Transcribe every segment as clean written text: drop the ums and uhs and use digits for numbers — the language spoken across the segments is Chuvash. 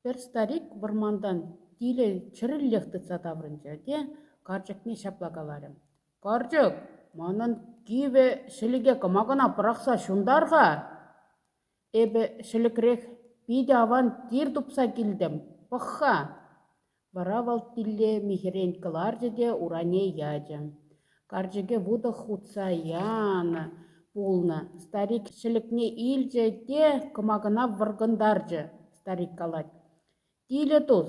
Пӗр старик вӑрмантан тилӗ чӗрӗллех тытса таврӑнчӗ те карчӑкне ҫапла каларӗ: «Карчӑк, манӑн кивӗ ҫӗлӗке кӑмакана пӑрахса ҫунтар-ха. Эпӗ ҫӗлӗкрех питӗ аван тир тупса килтӗм, пӑх-ха». Вара вӑл тилле михӗрен кӑларчӗ те урайне ячӗ. Карчӑкӗ вутӑ хутса янӑ пулнӑ. Старик ҫӗлӗкне илчӗ те кӑмакана вӑркӑнтарчӗ. Старик калать: «Тилӗ тус,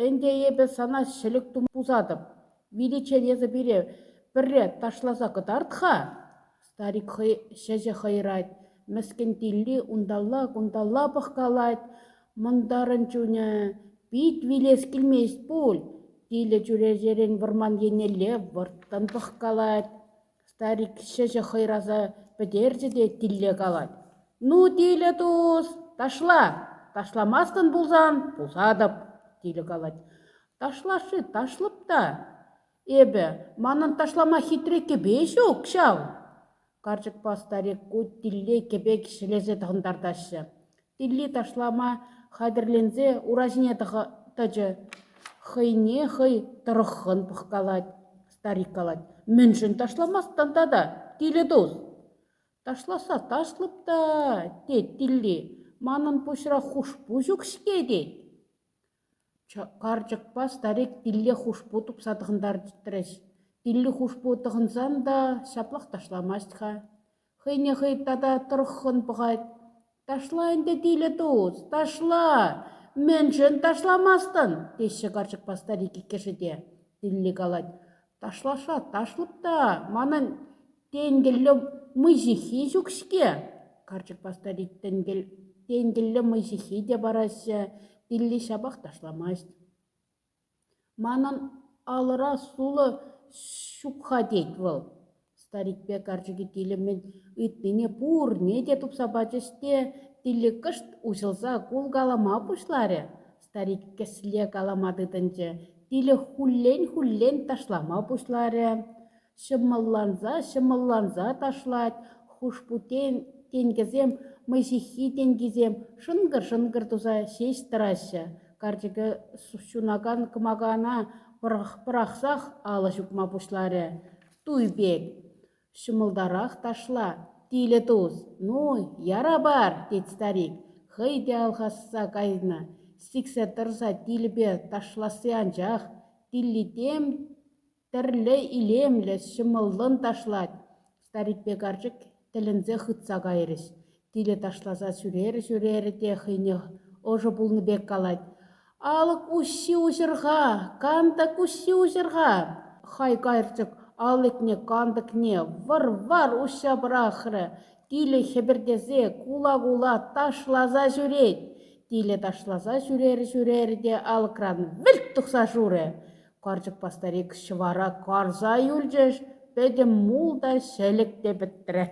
ӗнтӗ эпӗ сана ҫӗлӗк пусатӑп. Виличчен эсӗ пире пӗрре ташласа кӑтарт-ха». Старик хӑй ҫӗҫӗ хӑйрать, мӗскӗн тилли унталла-кунталла пӑхкалать. Мӑнтарӑн чунӗ пит вилес килмест пуль. Тилӗ чӳречерен вӑрман еннелле вӑрттӑн пӑхкалать. Старик ҫӗҫӗ хӑйраса пӗтерчӗ те тилле калать: «Ну, тилӗ тус, ташла! Ташламастӑн пулсан пусатӑп!» Тилӗ калать: «Ташласси ташлӑп та эпӗ, манӑн ташлама хитре кӗпе ҫук ҫав!» Карчӑкпа старик ку тилле кӗпе ҫӗлесе тӑхӑнтартаҫҫӗ. Тилли ташлама хатӗрленсе ура ҫине тӑчӗ. Хӑйне хӑй тӑрӑххӑн пӑхкалать. Старик калать: «Мӗншӗн ташламастӑн тата, тилӗ тус?» «Ташласса ташлӑп та, тет тилли, манӑн пуҫра хушпу ҫук-ҫке, тет. Карчӑкпа старик тилле хушпу тупса тӑхӑнтартрӗҫ. Тилли хушпу тӑхӑнсан та ҫаплах ташламасть-ха. Хӑйне хӑй тата тӑрӑххӑн пӑхать. «Ташла ӗнтӗ, тилӗ тус, ташла! Мӗншӗн ташламастӑн?» теҫҫӗ карчӑкпа старик иккӗшӗ те. Тилли калать: «Ташласа ташлӑп та, манӑн тенкӗллӗ мӑй ҫыххи ҫук-ҫке». Карчӑкпа старик тенкӗллӗ мӑй ҫыххи те параҫҫӗ, тилли ҫапах ташламасть. «Манӑн алӑра сулӑ ҫук-ха», тет вӑл. Старикпе карчӑкӗ тилӗ мӗн ыйтнине пурне те тупса пачӗҫ те тилли кӑшт уҫӑлса кулкалама пуҫларӗ. Старик кӗсле калама тытӑнчӗ, тилӗ хуллен-хуллен ташлама пуҫларӗ. Ҫӑмӑлланса-ҫӑмӑлланса ташлать, хушпу тенкӗсем, мӑй ҫыххи тенкисем шӑнкӑр-шӑнкӑр туса ҫеҫ тӑраҫҫӗ. Карчӑкӗ ҫунакан кӑмакана пӑрахсах алӑ ҫупма пуҫларӗ. Туй пек. Ҫӑмӑлтарах ташла, тилӗ тус. Ну, яра пар, тет старик. Хӑй те алхасса кайнӑ. Сиксе тӑрса тилӗпе ташласси анчах. Тилли тем тӗрлӗ илемлӗ, ҫӑмӑллӑн ташлать. Старикпе карчӑк тӗлӗнсе хытса кайрӗҫ. Тилӗ ташласа ҫӳрерӗ-ҫӳрерӗ те хӑйне ӑшӑ пулнӑ пек калать: «Алӑк уҫҫи уҫӑр-ха, кантӑк уҫҫи уҫӑр-ха!» Хай карчӑк алӑкне, кантӑкне вӑр-вар уҫса пӑрахрӗ. Тилӗ хӗпӗртесе кула-кула ташласа ҫӳрет. Тилӗ ташласа ҫӳрерӗ-ҫӳрерӗ те алӑкран вӗлт тухса шурӗ. Карчӑкпа старик ҫӑвара карса юлчӗҫ, пӗтӗм мул та, ҫӗлӗк те пӗтрӗ.